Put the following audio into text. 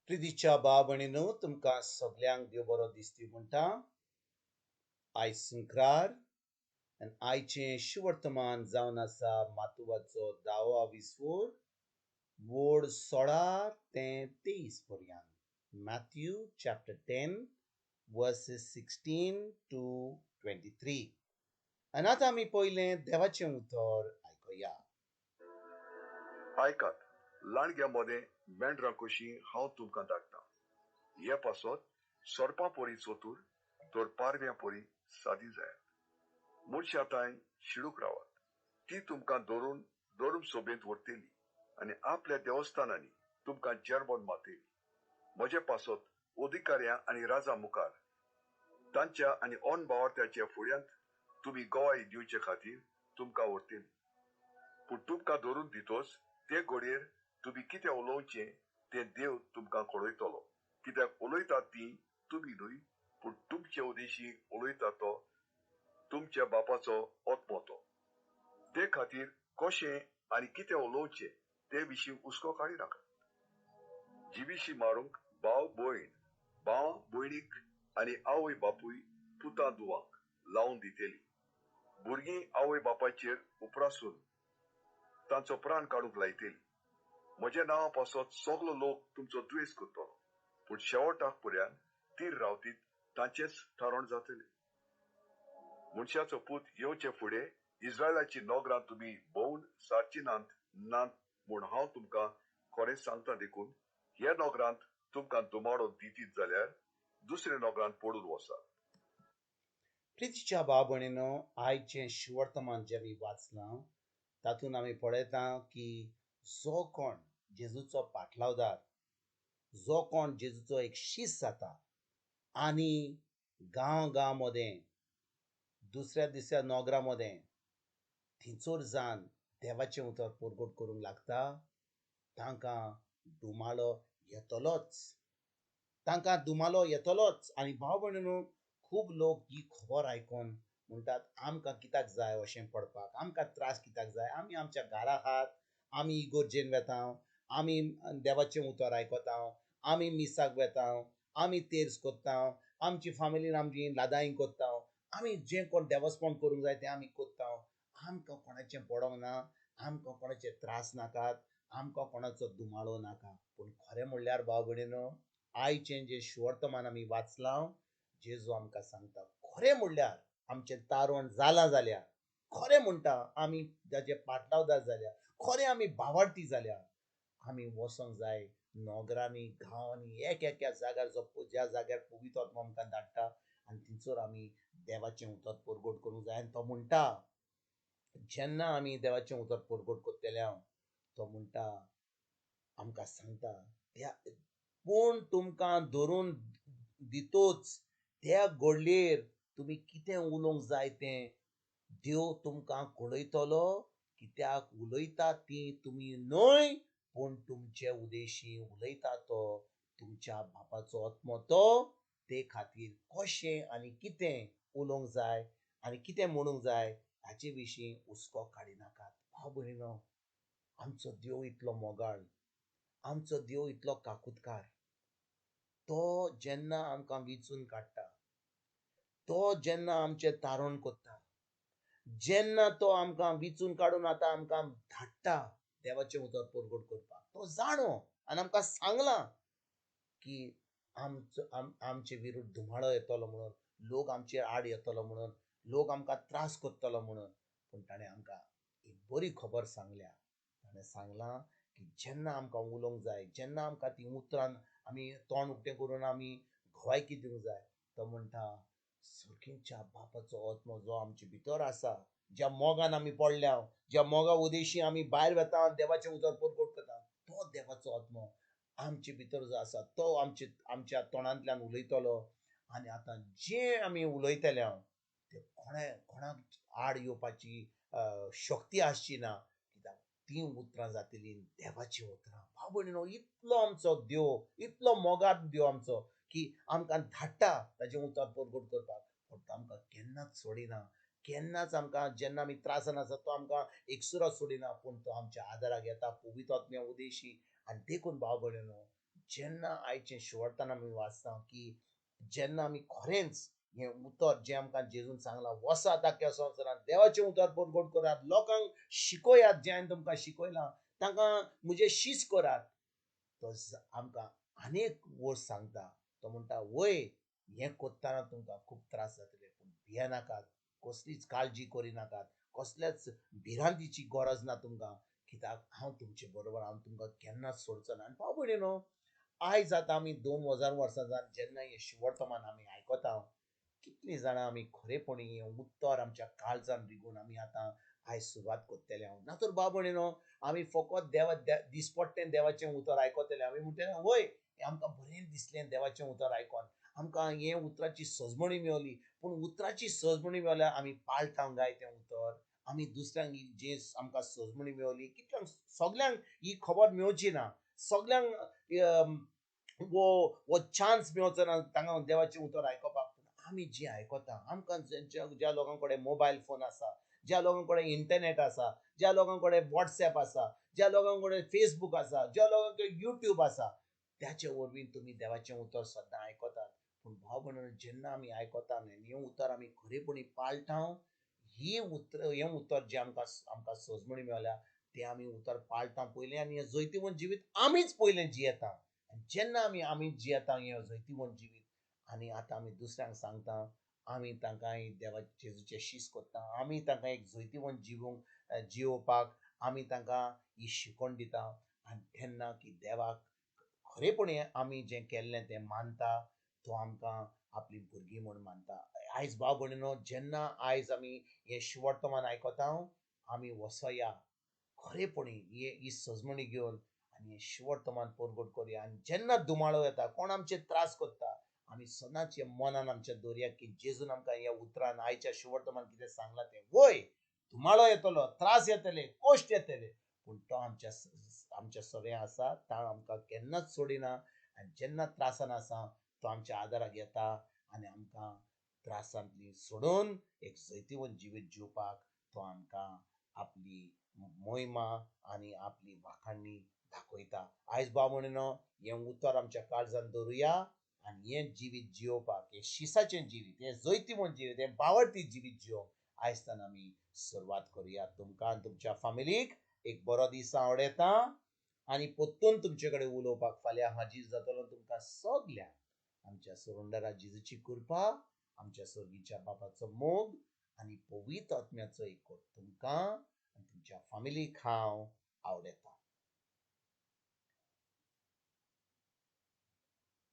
प्रितीच्या भाव भयणीनो, तुमकां सगल्यांक देव बरो दिसती म्हणटा. आयज संक्रार आनी आयचें शुवर्तमान जावन आसा मातुवाचो धावो विस्वोर वोड 16 ते 23 पर्यंत. Matthew chapter 10 verses 16 to 23. आनी आतां आमी पयलें देवाचें उतर आयकुया. आयकात, लांडग्या मदें मेंढरां कशीं हांव तुमकां धाडटां. हे पासत सोरपां परी चतूर तर पारव्यां परी सादी जायात. मनशा तांय शिडूक रावात. ती तुमकां धरून धर्म सोबेंत व्हरतली आनी आपल्या देवस्थानांनी तुमकां जेरबोन मारतली. म्हजे पासत अधिकाऱ्यां आनी राजा मुखार तांच्या आनी अनभावार्थ्याच्या फुड्यांत तुमी गवाय दिवचे खातीर तुमकां व्हरतली. पूण तुमकां धरून दितोच ते घडयेर तुमी कितें उलोवचें तें देव तुमकां कळयतलो. कित्याक उलयतात ती तुमी न्हय, पूण तुमचे उदेशी उलयता तो तुमच्या बापाचो आत्मो तो. ते खातीर कशें आनी कितें उलोवचें ते विशीं हुस्को काडिनाकात. जिविशी मारूंक भाव भयण, भाव भयणीक आनी आवय बापूय पुता दुवांक लावन दितली. भुरगीं आवय बापायचेर उपरासून तांचो प्राण काडूंक लायतली. म्हज्या नांवा पासत सगलो लोक तुमचो द्वेस करतलो, पूण शेवटाक पर्यंत तीर रावतीत तांचेच थारण जातले. मनशाचो पूत येवचे फुडें इस्रायलाची नगरां तुमी भोंवन सारची नात नात म्हूण हांव तुमकां खरेंच सांगता. देखून ह्या नगरांत तुमकां दुमाडो दितीत जाल्यार दुसऱ्या नगरांत पडून वसात. प्रितीच्या भाव भयणीनो, आयचें शुवर्तमान जें आमी वाचलां तातूंत आमी पळयता की जो कोण जेजूचो पाटलावदार, जो कोण जेजूचो एक शीस जाता आनी गांव गांव मदें दुसऱ्या दुसऱ्या नगरा मदें थंयसर जावन देवाचें उतर परगट करूंक लागता, तांकां दुमालो येतलोच, तांकां दुमालो येतलोच. आनी भाव भयणीनो, खूब लोक ही खबर आयकून म्हणटात आमकां कित्याक जाय अशें पडपाक, आमकां त्रास कित्याक जाय, आमी आमच्या घरा आहात, आमी इगोर्जेन वेता, आमी देवाचें उतर आयकता, आमी मिसाक वेता, आमी तेर्स करता, आमची फामिलीन आमची लादाई करता, आमी जें कोण देवस्पण करूंक जाय तें आमी करता, आमकां कोणाचें पडोंक ना, आमकां कोणाचे त्रास नाकात, आमकां कोणाचो दुमाळो नाका. पूण खरें म्हणल्यार भाव भयणीनो, आयचें जें शुवर्तमान आमी वाचलां, जेजू आमकां सांगता खरें म्हणल्यार आमचें तारण जालां जाल्यार, खरें म्हणटा आमी जाचे पाटलावदार जाल्या, खरें आमी भावार्थी जाल्या, आमी वचोंक जाय नगरांनी गांवांनी एक एका जाग्यार जो ज्या जाग्यार पवित्र आत्मो आमकां धाडटा आनी थंयसर आमी देवाचें उतर परगट करूंक जाय. आनी तो म्हणटा जेन्ना आमी देवाचें उतर परगट करतले, तो म्हणटा आमकां सांगता त्या पूण तुमकां धरून दितोच त्या घडलेर तुमी कितें उलोवंक जाय तें देव तुमकां कळयतलो. कित्याक उलयता ती तुमी न्हय, पूण तुमचे उदेशी उलयता तो तुमच्या बापाचो आत्मो तो. ते खातीर कशें आनी कितें उलोवंक जाय आनी कितें म्हणूंक जाय हाचे विशीं हुस्को काडिनाकात. भाव भयणीनो, आमचो देव इतलो मोगाळ, आमचो देव इतलो काकुतकार, तो जेन्ना आमकां विचून काडटा, तो जेन्ना आमचें तारण करता, जेन्ना तो आमकां विचून काडून आतां आमकां धाडटा देवाचें उतर परगट करपाक, तो जाणो आनी आमकां सांगलां की आमचो आमचे विरुद्ध धुमाळो येतलो म्हणून, लोक आमचे आड येतलो म्हणून, लोक आमकां त्रास करतलो म्हणून. पूण ताणें आमकां एक बरी खबर सांगल्या. ताणें सांगलां की जेन्ना आमकां उलोवंक जाय, जेन्ना आमकां ती उतरान आमी तोंड उक्तें करून आमी गवायकी दिवंक जाय, तो म्हणटा सर्गीच्या बापाचो आत्मो जो आमचे भितर आसा, ज्या मोगान आमी पडल्या, ज्या मोगा उदेशी आमी भायर वेता आनी देवाचें उतर परगट करता, तो देवाचो आत्मो आमचे भितर जो आसा तो आमचे आमच्या तोंडांतल्यान उलयतलो. आनी आतां जें आमी उलयतले तें कोणाक आड येवपाची शक्ती आसची ना, कित्याक तीं उतरां जातलीं देवाचीं उतरां. भाव भयणीनो, इतलो आमचो देव, इतलो मोगाळ देव आमचो की आमकां धाडटा ताचें उतर परगट करपाक, पूण तो आमकां केन्नाच सोडिना, केन्नाच आमकां जेन्ना आमी त्रासान आसा तो आमकां एकसुरो सोडिना, पूण तो आमच्या आदाराक येता पवित्र आत्म्या उदेशी. आनी देखून भाव भयणीनो, जेन्ना आयचें शिवर्तान आमी वाचता की जेन्ना आमी खरेंच हें उतर जें आमकां जेजून सांगलां, वसात आख्ख्या संवसारांत देवाचें उतर परगट करात, लोकांक शिकयात जें हांवें तुमकां शिकयलां, तांकां म्हजें शीस करात, तो आमकां आनीक वर्स सांगता. तो म्हणटा वय हें करतना तुमकां खूब त्रास जातले, पूण भियेनाकात, कसलीच काळजी करिनाकात, कसल्याच भिरांतीची गरज ना तुमकां, कित्याक हांव तुमचे बरोबर, हांव तुमकां केन्नाच सोडचो ना. आनी भाव भयणीनो, आयज आतां आमी 2000 वर्सां जावन जेन्ना हें शिवर्तमान आमी आयकता, कितलीं जाणां आमी खरेपणी हें उत्तर आमच्या काळजान रिगून आमी आतां आयज सुरवात करतले हांव. ना तर भाव भयणीनो, आमी फकत देवा दिसपट्टें देवाचें उतर आयकतले. आमी म्हणटले वय आमकां बरें दिसलें देवाचें उतर आयकोन, आमकां हें उतराची सजमणी मेवली. पूण उतराची सजमणी मेवल्यार आमी पाळटा गाय तें उतर, आमी दुसऱ्यांक जे आमकां सजमणी मेवली, कितल्यांक सगल्यांक ही खबर मेवची ना, सगल्यांक वो चान्स मेवचो ना तांकां देवाचें उतर आयकोपाक. पूण आमी जें आयकता, आमकां ज्या लोकां कडेन मोबायल फोन आसा, ज्या लोकां कडेन इंटरनेट आसा, ज्या लोकां कडेन वॉट्सॅप आसा, ज्या लोकां कडेन फेसबूक आसा, ज्या लोकां कडेन युट्यूब आसा, त्याचे वरवीं तुमी देवाचें उतर सदां आयकतात. पूण भाव भयणीनो, जेन्ना आमी आयकता आनी हें उतर आमी खरेपणी पाळटा, ही उतर हें उतर जें आमकां आमकां सजमणी मेवल्या तें आमी उतर पाळटा पयलें, आनी हें जैतिवंत जिवीत आमीच पयलें जियेता. आनी जेन्ना आमी आमी जियेता हें जैतिवंत जिवीत, आनी आतां आमी दुसऱ्यांक सांगता, आमी तांकां देवा जेजूचें शीस करता, आमी तांकां एक जैतिवंत जिवूंक जियोवपाक आमी तांकां ही शिकवण दिता. आनी तेन्ना की देवाक खरेपणी आमी जें केल्लें तें मानता, तो आमकां आपली भुरगीं म्हूण मानता. आयज भाव भयणीनो, जेन्ना आयज आमी हें शिवर्तमान आयकता, आमी वसया खरेपणी ही सजमणी घेवन आनी हें शिवर्तमान परगट करुया. आनी जेन्ना दुमाळो येता, कोण आमचे त्रास करता, आमी सदांच हे मनान आमच्या दवरया की जेजून आमकां ह्या उतरान आयच्या शिवर्तमान कितें सांगलां तें. वय धुमाळो येतलो, त्रास येतले, कश्ट येतले, पूण तो आमच्या आमच्या सगळें आसा, तो आमकां केन्नाच सोडिना. आनी जेन्ना त्रासान आसा तो आमच्या आदाराक येता आनी आमकां त्रासांतली सोडून एक जैतिवंत जिवीत जिवपाक तो आमकां आपली मोहिमा आनी आपली वाखाणणी दाखयता. आयज भाव भयणीनो, हें उतर आमच्या काळजान दवरुया आनी हें जिवीत जियोवपाक, हें शिसाचें जिवीत, हें जैतिवंत जिवीत, हें बावडती जिवीत जियोवंक आयजतान आमी सुरवात करुया. तुमकां आनी तुमच्या फामिलीक एक बरो दीस आवडयता आनी परतून तुमचे कडेन उलोवपाक फाल्यां हाजीर जातलो. तुमकां सगल्यांक आमच्या सोरंडरा जेजूची कृपा, आमच्या सर्गीच्या बापाचो मोग आनी पवित्र आत्म्याचो एकवट तुमकां आनी तुमच्या फामिलीक हांव आवडयता.